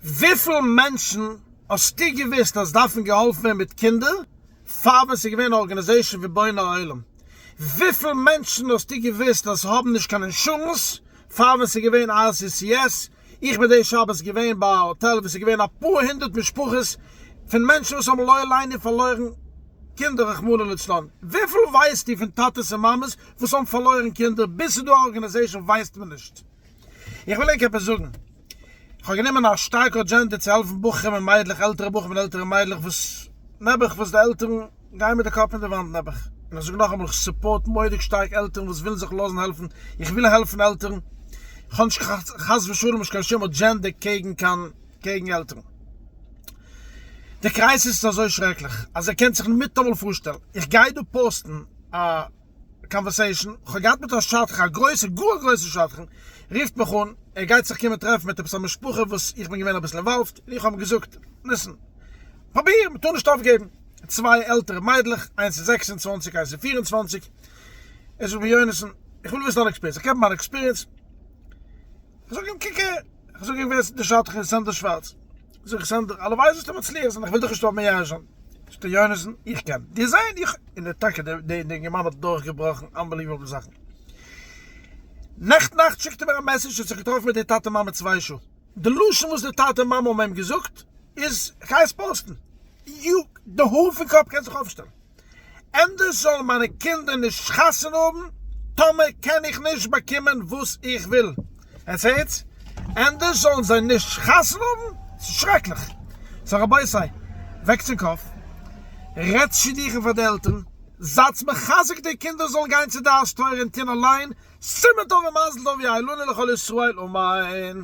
וויפיל מענטשן האסטו געוויסט אז דארפן געהאלפן ווערן מיט קינדער פאר ווען ס'איז געווען א organization ווי בוני עולם? וויפיל מענטשן האסטו געוויסט אז האבן נישט קיין אינשורענס פאר ווען ס'איז געווען RCCS? איך בין די שבת געווען ביי א האטעל ווי ס'איז געווען אפאר הונדערט משפחות פון מענטשן וואס האבן לא עלינו פארלוירן קינדער רחמנא לצלן. וויפיל ווייסטו פון טאטעס און מאמעס וואס האבן פארלוירן קינדער? ביז ס'איז דא א organization ווייסט מען נישט. איך וויל ענק עפעס זאגן. איך האב גענומען א שטארקע אדזשענדע צו העלפן בחורים און מיידלעך, עלטערע בחורים און עלטערע מיידלעך וואס נעבעך וואס די עלטערן גייען מיט די קאפ אין די וואנט נעבעך. און איך זאג נאכאמאל איך support מורא'דיג שטארק עלטערן וואס ווילן זיך לאזן העלפן, איך וויל העלפן עלטערן, איך האב נישט חס ושלום נישט קיין שום אדזשענדע קעגן קיין קעגן עלטערן. די crisis איז אזוי שרעקליך אז איר קענט זיך ניטאמאל פארשטעלן. איך גיי דא post ן א. conversation, כ'האב געהאט מיט א שדכן, א גרויסע, גאר א גרויסע שדכן, רופט מיך אן, ער גייט זיך קומען טרעפן מיט עפעס א משפחה וואס איך בין געווען אביסל involved, און איך האב אים געזאגט, listen, פרוביר, מ'טאר נישט אויפגעבן, צוויי עלטערע מיידלעך, איינס איז 26, איינס איז 24, ער זאגט מיר, יונתן, איך וויל וויסן דיין experience, איך געב אים מיין experience, איך זאג אים, קוק אהער, איך זאג אים ווער די שדכן איז, סענדער שווארץ, זאג איך, סענדער, הלוואי זאלסטו מצליח זיין, איך וויל דיך נישט האבן מייאש זיין. זאגט ער יונתן, איך קען דיר זען, איך, און ער טאקע, דער אינגערמאן האט דורכגעבראכן unbelievable זאכן. נעכטן נאכט שיקט ער מיר א message, ער האט זיך געטראפן מיט די טאטע מאמע צוויי שעה. די לשון וואס די טאטע מאמע האבן אים געזאגט איז, כ'גיי עס post ן, יו, די האר פון קאפ קען זיך אויפשטעלן. ענדערש זאלן מיינע קינדער נישט חתונה האבן טאמער קען איך נישט באקומען וואס איך וויל. עטס הערטס? ענדערש זאלן זיי נישט חתונה האבן? ס'איז שרעקליך. so רבותי, וועקטס ענק אויף, רעדטס שידוכים פאר די עלטערן, זייטס מחזק די קינדער זאלן גיין צו דעת תורה און טון אליין, סימן טוב ומזל טוב יהא לנו ולכל ישראל אמן.